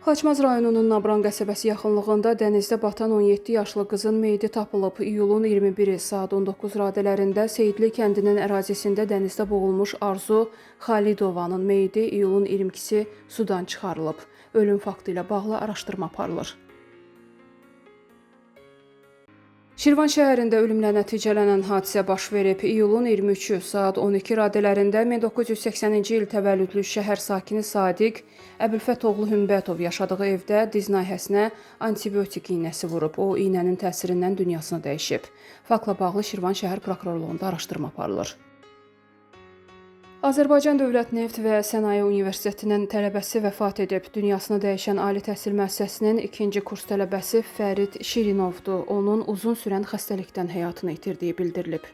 Xaçmaz rayonunun Nabran qəsəbəsi yaxınlığında dənizdə batan 17 yaşlı qızın meyidi tapılıb. İyulun 21-i saat 19 radələrində Seyidli kəndinin ərazisində dənizdə boğulmuş Arzu Xalidovanın meyidi iyulun 22-si sudan çıxarılıb. Ölüm faktı ilə bağlı araşdırma aparılır. Şirvan şəhərində ölümlə nəticələnən hadisə baş verib. İyulun 23-ü saat 12 radələrində 1980-ci il təvəllüdlü şəhər sakini Sadiq Əbülfətoğlu Hümbətov yaşadığı evdə diz nahiyəsinə antibiotik iynəsi vurub. O, iynənin təsirindən dünyasını dəyişib. Faktla bağlı Şirvan şəhər prokurorluğunda araşdırma aparılır. Azərbaycan Dövlət Neft və Sənaye Universitetinin tələbəsi vəfat edib. Dünyasını dəyişən ali təhsil müəssisəsinin ikinci kurs tələbəsi Fərid Şirinovdur. Onun uzun sürən xəstəlikdən həyatını itirdiyi bildirilib.